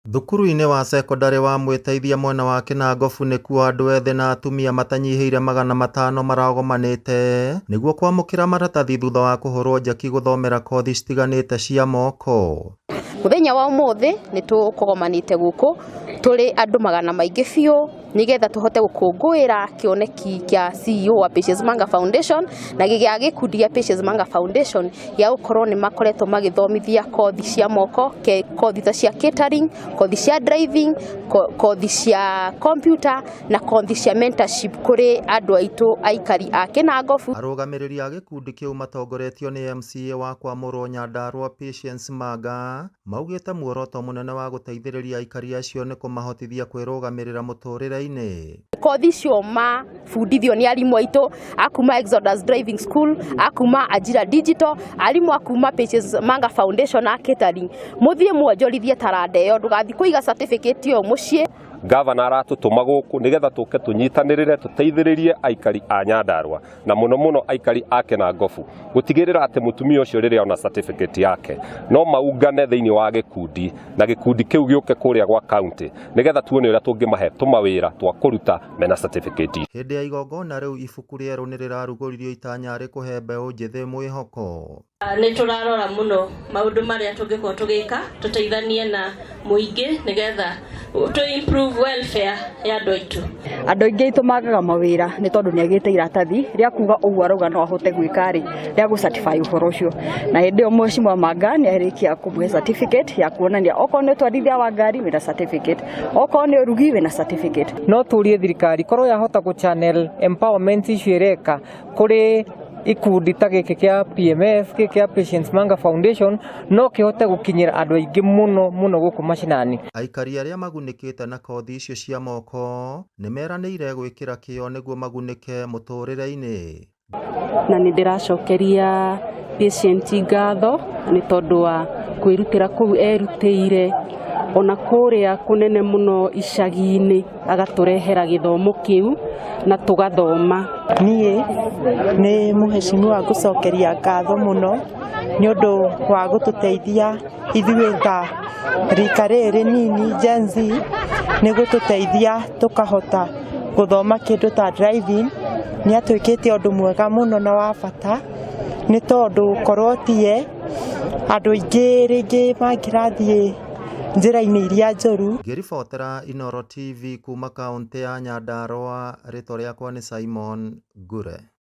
Thukuru-inĩ wa cekondarĩ wa Mwĩteithia mwena wa Kinangofu nĩkuo andũ ethĩ na atumia matanyihĩire 500 maragomanĩte nĩguo kwamũkĩra maratathi thutha wa kũhũrwo njeki gũthomera kothi citiganĩte cia moko. Muthenya wa umuthi ni tukugomanite guku turi andu magana maingi biũ nigetha tuhote gukũngũĩra kĩoneki kĩa CEO wa Patience Manga Foundation na gĩa gĩkundi gĩa Patience Manga Foundation gĩa gũkorwo nĩ makoretwo magĩthomithia kothi cia moko, kothi ta cia catering, kothi cia driving, kothi cia computer na kothi cia mentorship kũrĩ andũ aitũ aikari a Kinangofu. Arũgamĩrĩri a gĩkundi kĩu matongoretio nĩ MCA wa Kwamũrwo Nyandarua Patience Manga maugĩte muoroto mũnene wa gũteithĩrĩria aikari acio nĩ kũmahotithia kwĩrũgamĩrĩra mũtũrĩre-inĩ. Kothi icio mabundithio nĩ arimũ aitũ akuma Exodus Driving School, akuma Ajira Digital, arimũ akuma Patience Manga Foundation a catering. Mũthiĩ mwonjorithie taranda ĩyo, ndũgathiĩ kũiga certificate ĩyo mũciĩ. Gavana aratũtũma gũkũ nĩgetha tũke tũnyitanĩrĩre tũteithĩrĩrie aikari a Nyandarua na mũno mũno aikari a Kinangofu gũtigĩrĩra atĩ mũtumia ũcio rĩrĩa ona certificate yake no maungane thĩinĩ wa gĩkundi na gĩkundi kĩu gĩũke kũrĩa gwa county nĩgetha tuone ũrĩa tũngĩmahe tũmawĩra twa kũruta mena certificate. Hĩndĩ ya igongona rĩu ibuku rĩerũ nĩ rĩrarugũririo itanya rĩ kũhe mbeũ njĩthĩ mwĩhoko. Nĩ tũrarora mũno maũndũ marĩa tũngĩkorwo tũgĩka tũteithanie na mũingĩ nĩgetha to improve welfare ya andũ aitũ. Andũ aingĩ aitũ magaga mawĩra nĩ tondũ nĩ agĩte iratathi rĩa kuga ũguo arauga no ahote gwĩka rĩ rĩa gũ certify ũhoro ũcio, na hĩndĩ ĩyo Mheshimiwa Manga nĩ arĩkia kũmũhe certificate ya kuonania okorwo nĩ ũtwarithia wa ngari wĩna certificate, okorwo nĩ ũrugi wĩna certificate. No tũrie thirikari korwo yahota gũ channel empowerment icio ĩreka kũrĩ ikundi ta gĩkĩ kĩa PMF, gĩkĩ kĩa Patience Manga Foundation, no kĩhote gũkinyĩra andũ aingĩ mũno mũno gũkũ macinani. Aikari arĩa magunĩkĩte na kothi icio cia moko nĩ meranĩire gwĩkĩra kĩyo nĩguo magunĩke mũtũrĩre-inĩ. Na nĩ ndĩracokeria Patient ngatho nĩ tondũ wa kwĩrutĩra kũu erutĩire ona kũrĩa kũnene mũno icagi-inĩ agatũrehera gĩthomo kĩu na tũgathoma. Niĩ nĩ mũhecimiwa ngũcokeria ngatho mũno nĩ ũndũ wa gũtũteithia ithuĩ ta rika rĩrĩ nini Gen Z, nĩ gũtũteithia tũkahota gũthoma kĩndũ ta driving. Nĩ atwĩkĩte ũndũ mwega mũno na wa bata, nĩ tondũ korwo tiye andũ aingĩ rĩngĩ mangĩrathiĩ njĩra-inĩ iria njũru. Ngĩribotera Inooro TV kuma kaũntĩ ya Nyandarua, rĩtwa rĩakwa nĩ Simon Ngure.